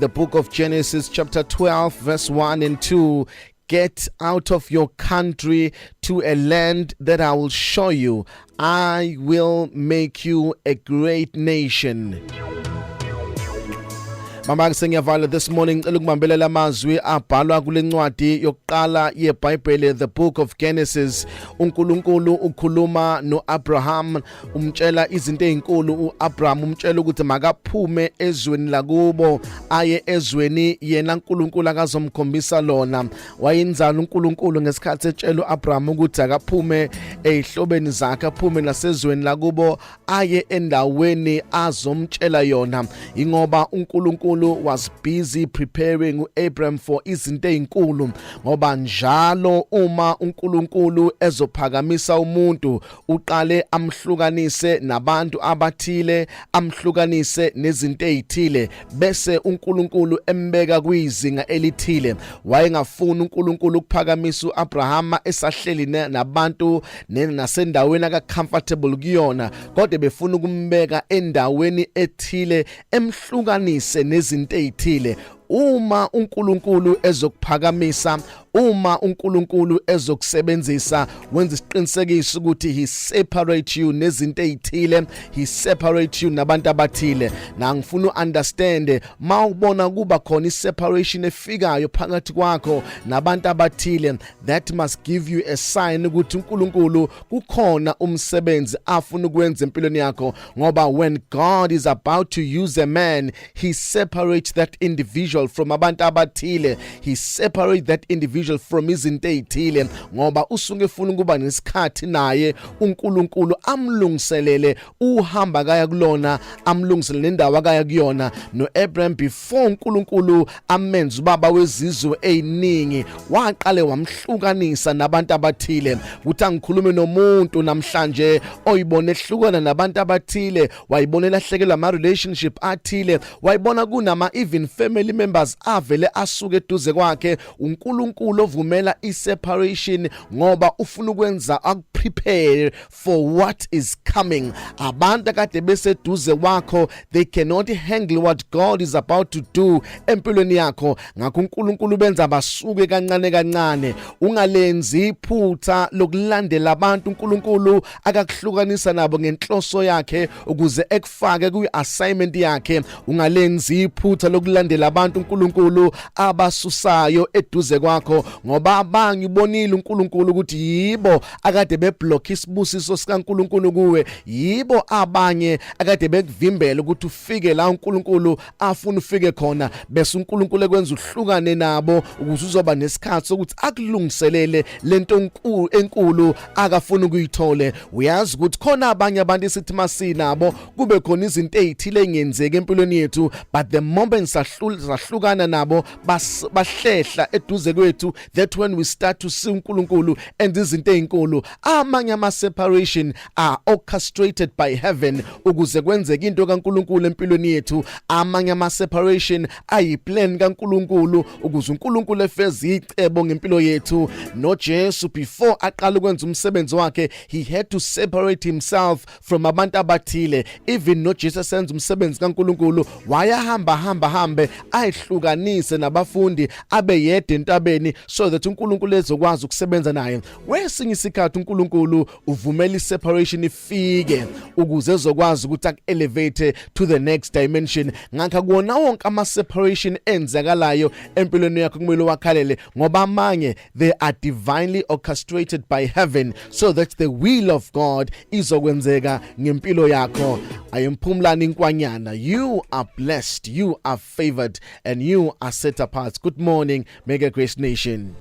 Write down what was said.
The book of Genesis, chapter 12, verse 1 and 2. "Get out of your country to a land that I will show you. I will make you a great nation." Mama, sengiyavala this morning. Ngicela ukubambelela amazwi abhalwa kule ncwadi yokuqala yeBhayibheli, the book of Genesis. UNkulunkulu ukhuluma noAbraham, umtshela izinto ezinkulu. uAbraham umtshela ukuthi makaphume ezweni lakubo aye ezweni yena uNkulunkulu akazomkhombisa lona. Wayenzani uNkulunkulu ngesikhathi etshela uAbraham ukuthi akaphume ezihlobeni zakhe, aphume nasezweni lakubo, aye endaweni azomtshela yona? Ingoba uNkulunkulu was busy preparing uAbraham for izinto ezinkulu, ngoba njalo uma uNkulunkulu ezophakamisa umuntu, uqale amhlukanise nabantu abathile, amhlukanise nezinto ezithile, bese uNkulunkulu embeka kwizinga elithile. Wayengafuni uNkulunkulu ukuphakamisa uAbraham esahleli nabantu nasendaweni aka comfortable kuyona, kodwa befuna ukumbeka endaweni ethile, emhlukanise nezinto ezithile. Uma uNkulunkulu ezokuphakamisa, uma uNkulunkulu ezokusebenzisa, wenza isiqinisekiso ukuthi he separate you nezinto ezithile, he separate you nabantu abathile. Na ngifuna uunderstand, mawubona kuba khona iseparation efikayo phakathi kwakho nabantu abathile, that must give you a sign ukuthi uNkulunkulu kukhona umsebenzi afuna ukwenza empilweni yakho, ngoba when God is about to use a man, he separates that individual from abantu abathile, he separate that individual from izinto ezithile, ngoba usuke efuna ukuba nesikhathi naye uNkulunkulu, amlungiselele uhamba kaya kulona, amlungiselele nendawo akaya kuyona. NoAbraham, before uNkulunkulu amenza ubaba wezizwe eziningi, waqale wamhlukanisa nabantu abathile. Ukuthi angikhulume nomuntu namhlanje oyibona ehlukana nabantu abathile, wayibona elahlekelwa ama relationship athile, wayibona kunama even family members avele asuke eduze kwakhe. uNkulunkulu ovumela iseparation ngoba ufuna ukwenza akuprepare for what is coming. Abantu akade beseduze wakho, they cannot handle what God is about to do empilweni yakho. Ngakho uNkulunkulu benza basuke kancane kancane. Ungalenzi iphutha lokulandela abantu uNkulunkulu akakuhlukanisa nabo ngenhloso yakhe ukuze ekufake kwi-assignment yakhe. Ungalenzi iphutha lokulandela abantu uNkulunkulu abasusayo eduze kwakho, ngoba abanye ubonile uNkulunkulu ukuthi yibo akade beblock isibusiso sikaNkulunkulu kuwe, yibo abanye akade bekuvimbela ukuthi ufike la uNkulunkulu afuna ufike khona, bese uNkulunkulu ekwenza uhlukane nabo ukuze uzoba nesikhathi sokuthi akulungiselele lento enkulu enkulu akafuna ukuyithole. Uyazi ukuthi khona abanye abantu esithi masinabo kube khona izinto ezithile engenzeka empilweni yethu, but the moment sahlukana nabo, bahlehla eduze kwethu, that when we start to see uNkulunkulu and izinto ezinkulu. Amanye ama separation are orchestrated by heaven ukuze kwenzeke into kaNkulunkulu empilweni yethu. Amanye ama separation ayiplan kaNkulunkulu ukuze uNkulunkulu efeze icebo ngempilo yethu. NoJesu, before aqala ukwenza umsebenzi wakhe, he had to separate himself from abantu abathile. Even noJesu senza umsebenzi kaNkulunkulu, wayahamba hamba hambe ayihlukanise nabafundi, abe yedwa entabeni, so that uNkulunkulu ezokwazi ukusebenza naye. Kwesinye isikhathi uNkulunkulu uvumela iseparation ifike ukuze ezokwazi ukuthi aku-elevate to the next dimension. Ngakho kuwona wonke ama separation enzakalayo empilweni yakho, kumele wakhalele, ngoba amanye, they are divinely orchestrated by heaven so that the will of God izokwenzeka ngempilo yakho. Ayimphumlani inkwanyana. You are blessed, you are favored and you are set apart. Good morning, Mega Grace Nation.